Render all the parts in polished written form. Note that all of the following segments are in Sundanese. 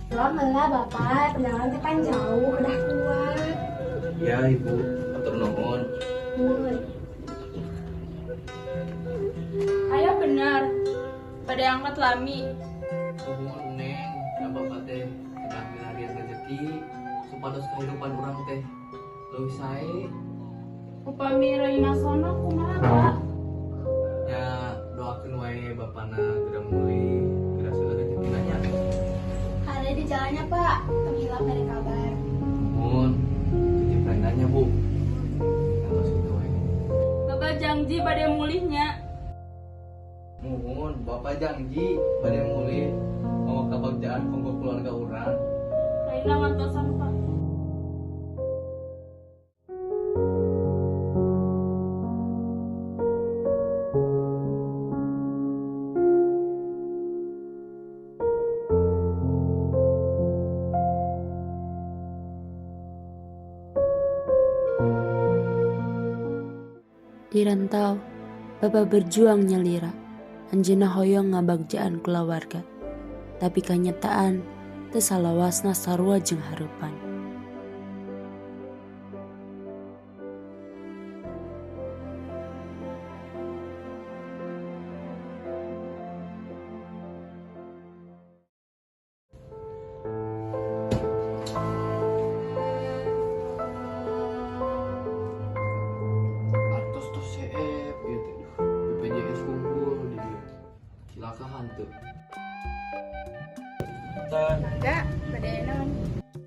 Lama lah, Bapak, perjalanan teh pan jauh, udah kuat. Ya, Ibu, hatur nuhun. Nuhun. Ayah benar. Bade angkat lami. Nuhun, Neng, da Bapak teh kedah milarian rezeki supados kehidupan urang teh leuwih sae. Upami Raina sono kumaha, Pak? Ya, doakeun wae bapana geura mulih, geura seueur rezekina nya. Hade di jalannya, Pak. Tong hilap bere kabar. Nuhun. Titip Raina nya, Bu. Atos kitu wae. Bapak janji bade mulih nya. Muhun, Bapak janji bade mulih mawa kabagjaan kanggo keluarga urang. Raina ngantosan, Pak. Di rantau, Bapak berjuang nyalira. Anjeunna hoyong ngabagjaan kulawarga. Tapi kanyataan teu salawasna sarua jeung hareupan. Artos tos seep ieu teh, duh, BPJS kumpul di dieu. Cilaka hanteu. Tan. Enggak, bade naon?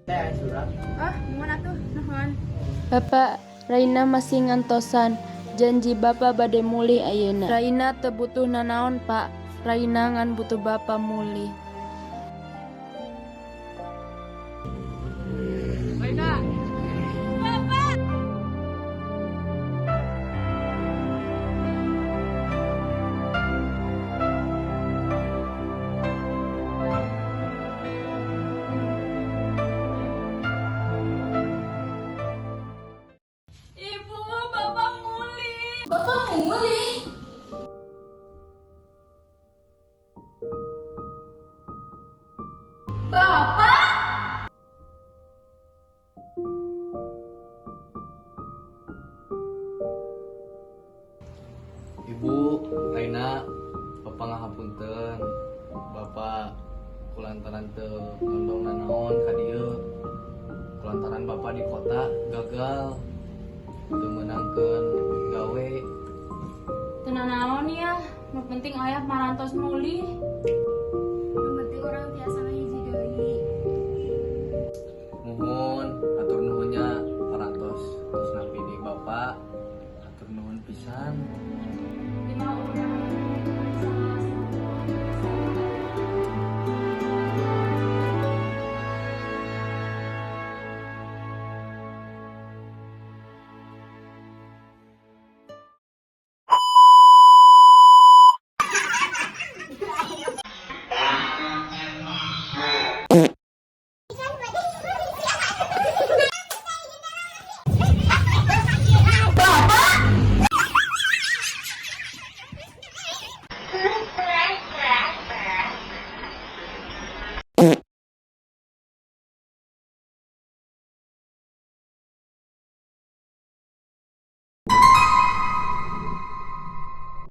Teh aya surat. Oh, nuhun atuh, nuhun. Bapak, Raina masih ngantosan. Janji Bapak bade mulih ayeuna. Raina teu butuh nanaon, Pak. Raina ngan butuh Bapak mulih. Raina. Bapak! Ibu, Bapak mulih. Bapak mulih. Bapak? Ibu, Raina, Bapak ngahapunten. Bapak kulantaran teu ngondong nanaon ka dieu. Kulantaran Bapak di kota gagal teu meunangkeun gawe. Teu nanaon ya, nu penting ayah marantos mulih.